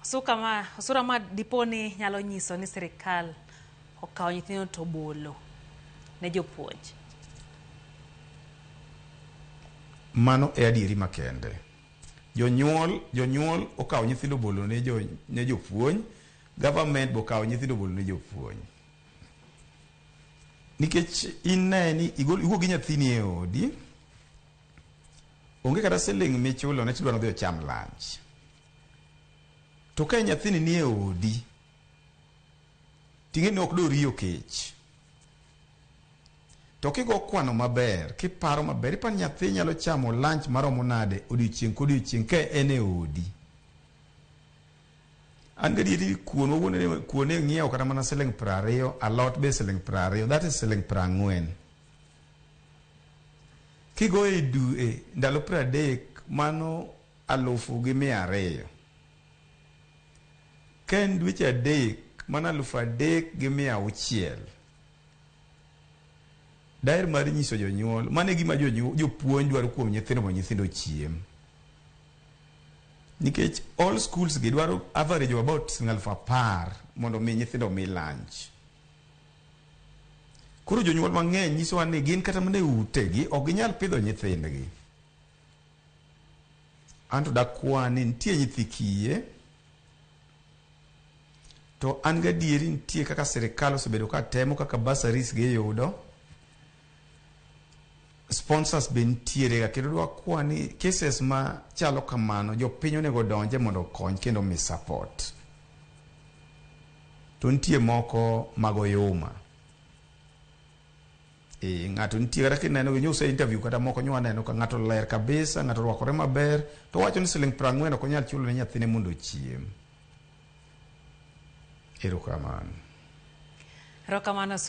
Osuka ma osura ma dipo ni nyalo nyiso ni sirikal okawo nyithindo to obolo ne jopuonj. Mano e adieri makende. Jonyuol okawo nyithindo obolo ne jopuonj, government be okawo nyithindo obolo ne jopuonj. Nikech in ne ni iwuok gi nyathini e odi, onge kata siling michulo ne tidwaro dhi ocham lunch. To ka nyathini ni e odi, ting'e ni ok do riyo kech. To kigo kwano maber, kiparo maber, iparo ni nyathi nyalo chamo lunch maromo nade odiochieng' kodiochieng' ka en e odi. An gadieri kuon wawuon kuon e ng'iewo kata mana siling 20, alot be siling 20, that is siling 40. Kigoyo e dwe ndalo 30 mano 1200. Ka en dweche 3 mano 3600. Daher mar nyiso jonyuol, mano e gima jopuonj dwaro kuom nyithindo mondo nyithindo ochiem. Nikech all schools gi dwaro average of about siling 10,000 mondo mi nyithindo omi lunch. Koro jonyuol mang'eny nyisowa ni gin kata mana e utegi ok ginyal pidho nyithindgi. Anto dakwa ni nitie nyithi kiye to an gadieri nitie kaka sirikal osebedo ka temo kaka bursaries giyudo sponsors be nitiere ga kendo dwakwa ni cases ma chalo kamano jopiny onego odonje mondo okony kendo mi support. To nitie moko mag oyuma. E, ng'ato nitie kata kineno gi nyuse interview kata moko nyo waneno ka ng'ato ler kabisa, ng'ato orwakore maber, to wacho ni siling 40 ok onyal chulo ne nyathine mondo ochiem. Erokamano. Erokamano Sura.